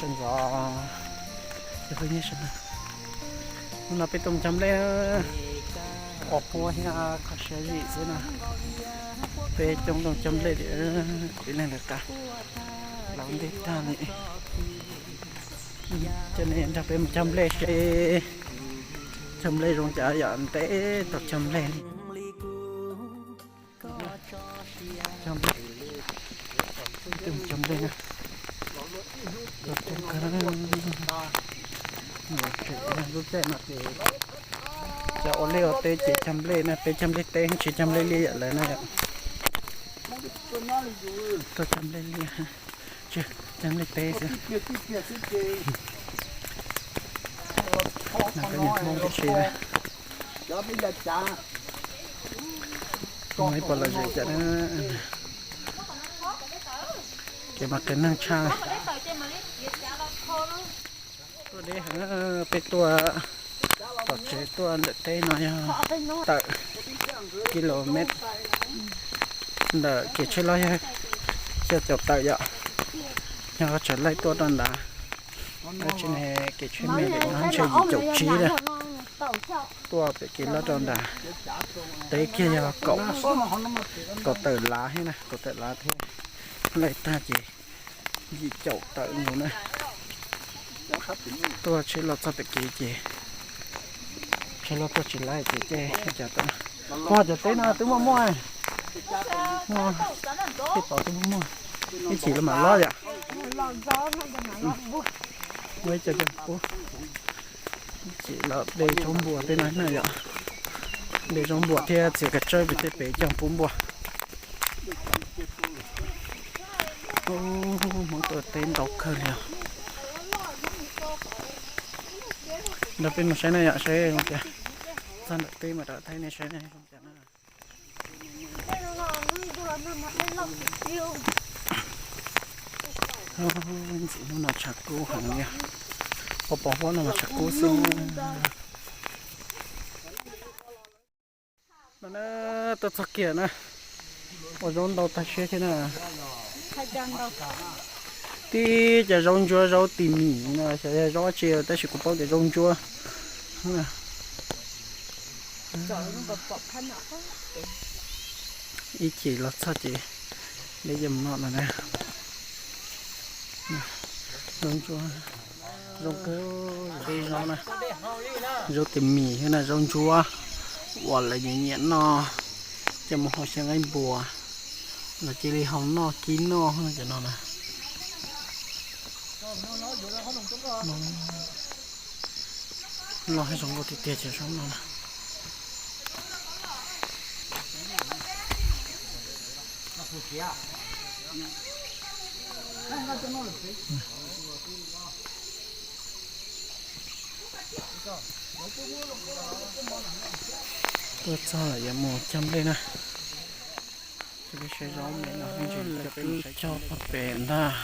Sawv ntxov, cov phooj ywg sawv daws, hnub no peb tuaj mus cog nplej na, ua huab thiab kho siab zim xwb na. Peb coob tuaj cog nplej li, kuv ib leeg lawv qab, lawv ntej tag li. Coj nej nrog peb mus cog nplej seb cog nplej zoo cas yom, ntev tau cog nplej li. Cog nplej, cog nplej na. Lub caij no ces cov ua liaj ua teb ces cog nplej na, peb cog nplej teb tsis cog nplej liaj yam lawv na yom. Tuaj cog nplej liaj, tsis, cog nplej teb xwb. No peb niag Hmoob tib si na, muaj ib puas lom zem cas na. Kev mas qias neeg tshaj. Tuaj deb heev, peb tuaj tom tsev tuaj ntawm teb no yog tawm kilomet, ntawm kev tsheb loj yog xya caum tawm yom. Yog tseem laij tuaj rau nrad, tab sis ne kev tsheb me ntawm no ntshe yim caum tsib lawm. Tuaj pem kev loj rau nrad, teb kiag yog kaum, kaum tawm lav thiab na, kaum tawm lav thiab. Laij tag ces yim caum tawm mus na. Tuaj tsheb loj txog pem kev ces tsheb loj tuaj tsis laij ces caij cas tawm. Ho cov teb no twb muaj muaj, tej tod twb muaj muaj, ib chim los mam lob yom. Muaj ib co cog pub, ib chim los de zaub npua tej no na yom. De zaub npua thiab txiav kav tsawb pem tej pem cog pub npua. Hmoob tuaj teb ntau kawg li os. Nrog peb mus saib na yom, saib zoo cas. Txog nram teb mas rov thaij nej saib na zoo cas na. Ntxim hnub no tshav kub heev li, pos pos huab no mas tshav kub xwb. No na, tuaj txog kiag na, ua zaub ntau tag siab thiab na. Tib cov zaub ntsuab zaub tis mis no xyov yog zaub tsi tab sis kuv paub tias zaub ntsuab. Ib chim los txog ces de coj mus noj no na. Zaub ntsuab, zoo kawg, de zaub na. Zaub tis mis thiab na, zaub ntsuab uas lawv nyiam nyiam noj, coj mus hau xyaw nqaij npua, los cia li hau noj kib noj cov no na. Loj zoo nkauj tiag tiag cov zaub no na. Tuaj txog lawm yuav mus cog nplej na. Cog peb saib zaub me no, cog peb mus saib cog pog pem ntag.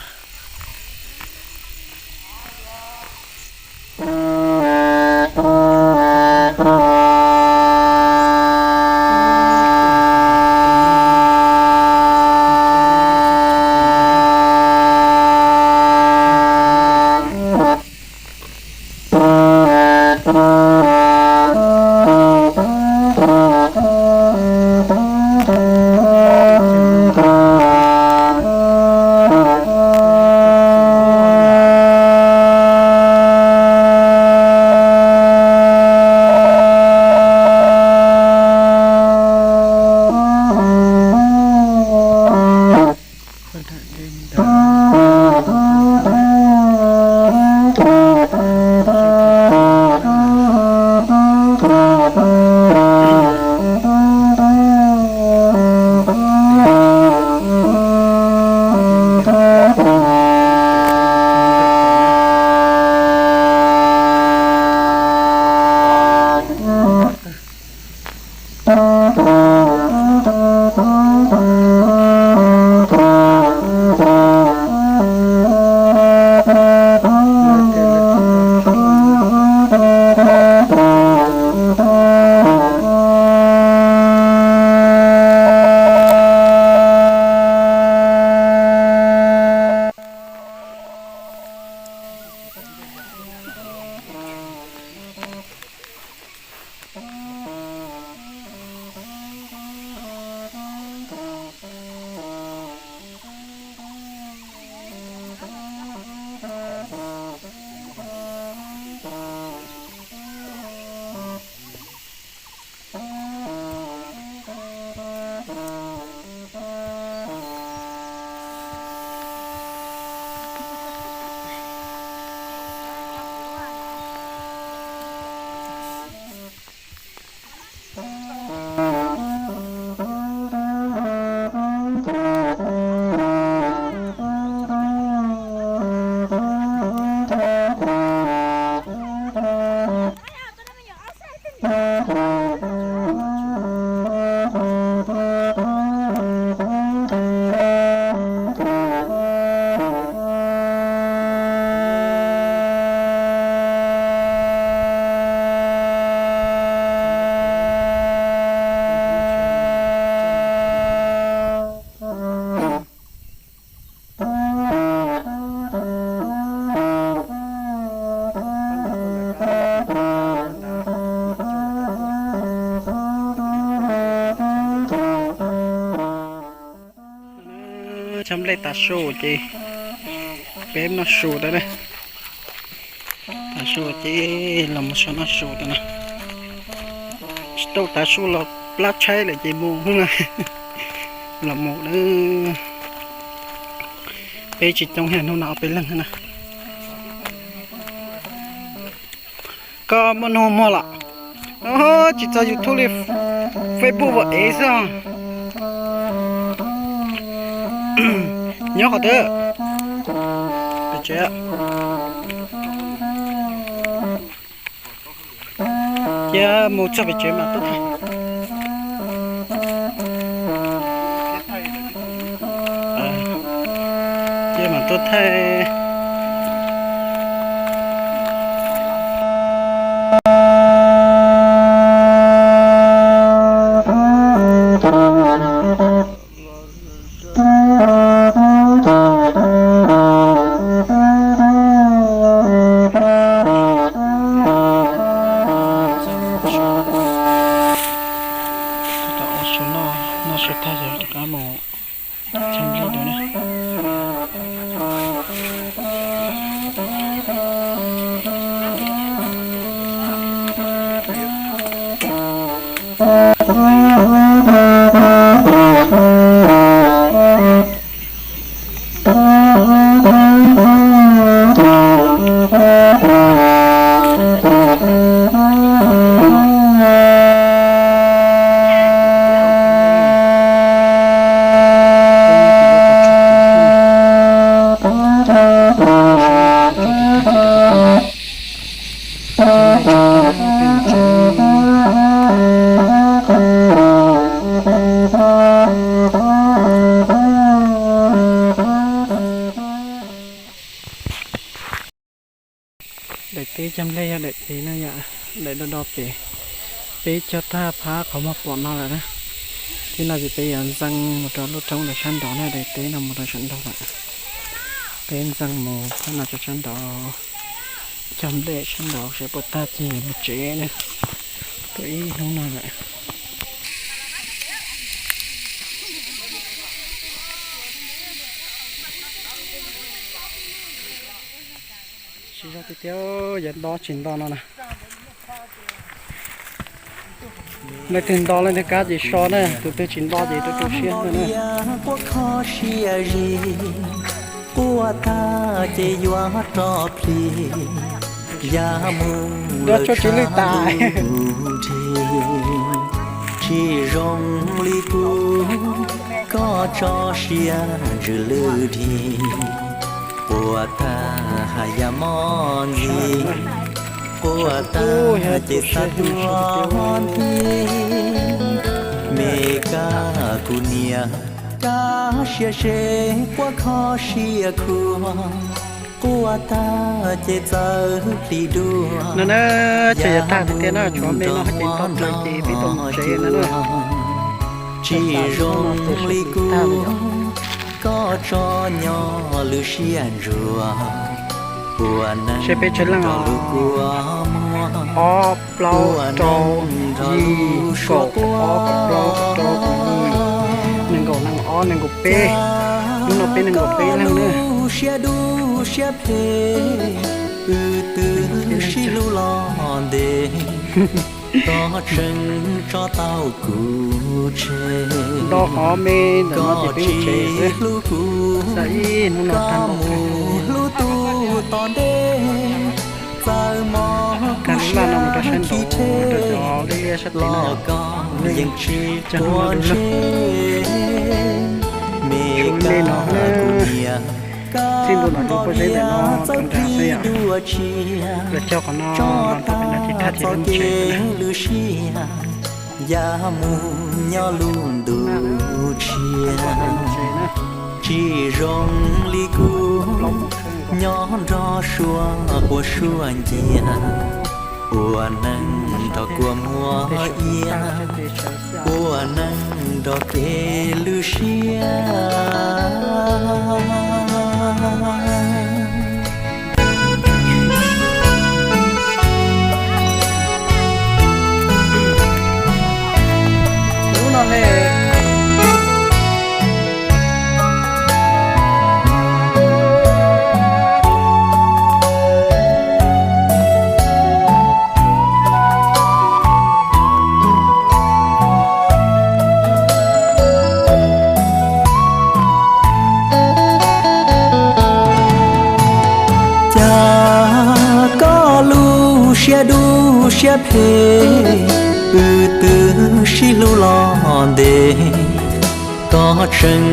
Cog nplej tav su ces peb noj su tau na. Tav su ces los mus so noj su tau na. Tsis tau tav su los plab tshaib lawm ces mus hnub no. Los mus na. Peb tsis coob, hnub no ob peb leeg na. Koj muaj nug muag los? Tsis txog YouTube li, Facebook vam ev xwb. Nyob qhov twg? Pem tsev. Cia mus txog pem tsev mas tuaj thaij. Cia mas tuaj thaij. Noj su tag ces rov qab mus cog nplej dua na. Daim teb cog nplej yog daim pem no yom, daim do do pem. Peb cog tag phab qhov muag pom no lawm na. Thib no ces peb yuav ntxeev mus rau lub roob ntawm sab nraud na, daim teb no mus rau sab nraud lawm. Peb ntxeev mus phab no rau sab nraud, cog nplej sab nraud seb puas tag ces mus tsev na. Tuaj ib hnub no lawm. Siv zog tiag tiag, yav nto tsis nto no na. Leej twg nto leej twg kab ces so na, tus twg tsis nto ces tu tu siab ntag na. Quaj kho siab zim, quaj tag ces yuav rov plig, ya mus lawm tshav ntuj nrig. Tsis zoo li kuv, koj tso siab ntsws lwj dhig. Quaj tag haj yam mob ntxim, quaj tag ces xa tuaj nti. Me kab kuv niam, kab siab seb puas kho siab khuav. Quaj tag ces txawm plig dua, no na, ces yav tag tiag tiag na, tshuav me no ces nto plaws ces peb tau mus tsev no na. Tsis zoo li kuv, koj tso nyob lwm siab ntsuag. Puas neeg seb peb tsev leej os, ob plaub rau yim kaum ob kaum plaub kaum rau kaum yim, nees nkaum nees ob nees nkaum peb. Hnub no peb nees nkaum peb leej na. Siab dub siab phem, wb twb sib hlub los ntev, koj tseem tso tau kuv tseg. Nto qhov me ntawm no ces peb mus tsev xwb. Ib hnub no tag npaum kawg. Hlub tus tom ntej, txawm mob kuv siab no mus rau sab nraud rau cov liaj liaj sab tid no, yeej tsis quav ntsej. Me kab kuv niam, txij ntua ntawm lub pob zeb ntawm no rau nram xwb yom. Lawv cog qhov no los rau pem no ces thaj ces lawv mus tsev. Ya mus nyob lub ntuj tshiab, tsis zoo li kuv, nyob nrog suab quav suab nciab, ua neeg nrog kua muag iab, ua neeg nrog kev lwj siab. Hnub no ne, Siab dub siab phem, wb twb sib hlub los ntev, koj tseem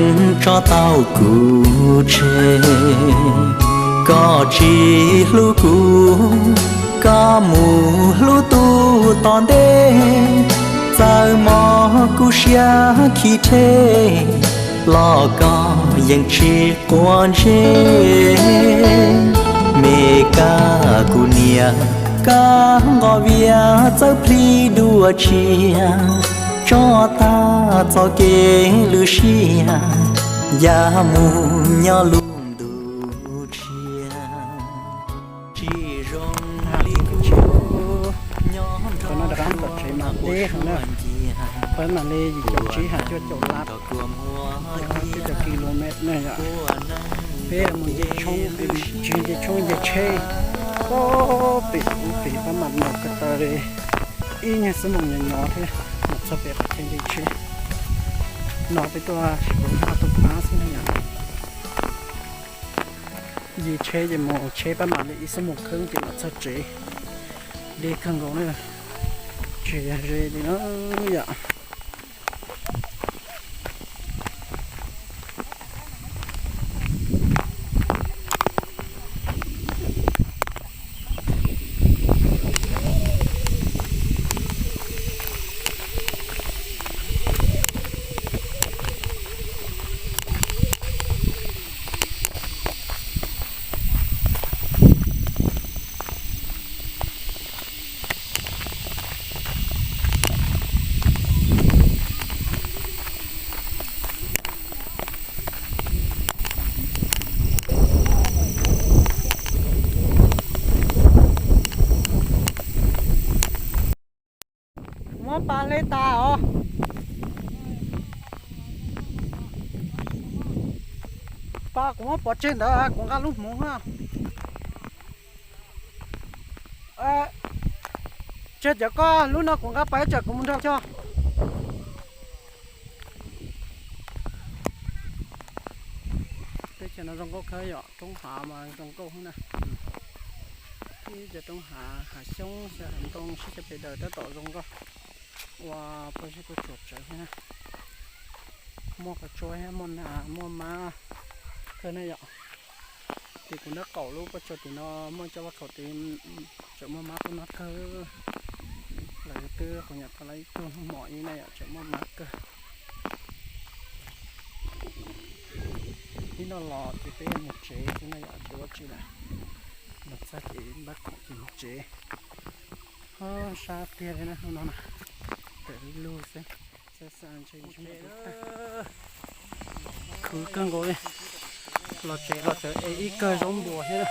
tso tau kuv tseg. Koj tsis hlub kuv, koj mus hlub tus tom ntej. Txawm mob kuv siab khi rhe, los koj yeej tsis quav ntsej. Me kab kuv niam, kab nqos vias txawb plhis dua tshiab, tso tag txoj kev lwj siab, ya mus nyob lub ntuj tshiab. Tsis zoo li kuv nyob nrog koj mas deb heev na. Peb mam li yim caum tsib ha cuaj caum lab, cuaj caum kilomev na yom. Peb mus nce tshoob, tsis nce tshoob, nce tsheb. Pem ub pem pab mam mus ko taw li ib nyuag xuab moos nyuam nyuam thiab mam txog pem qhov chaw nce tsheb. No peb tuaj tsis pom tus pab xwb na yom. Yim tsheb ces mus tsheb pab mam li ib xuab moos kheeb ces mam txog tsev. Deb kawg nkaus na, tsis yog ze li na yom. Kuv muab pas hle tas os. Pas kuv muab pov tseg ntawd kuv nqa lub hmoov na. Tseg cov koj lub no kuv nqa pas ib tsam kuv mus nrog cog. Teb chaws no zoo nkauj kawg yom, roob hav mas zoo nkauj na. Ib cov roob hav, hav xyoob xyaw hav ntoo sib cav pes daws tab tom zoo nkauj. Ua poj zeb kuj tsuam tsawv thiab na. Muaj qhov tsua thiab muaj nas muaj mab kawg na yom. Tim kuv nraub qaum lub pob tsuas tim no muaj cov vaj khaum tim tseem muaj mab tuaj noj kawg. Lawv twb qhov nyuam tau lawv ib tug mom ib na yom, tseem muaj mab kawg. Ib no los ces peb mus tsev xwb na yom, tsis ua tsi lawm. Mus txog ces npaj khoom ces mus tsev. Sab tiag li na, hnub no na, tawm lug xwb. Khwv kawg nkaus li. Los tsev los tsev es ib kawg zaub npua thiab na.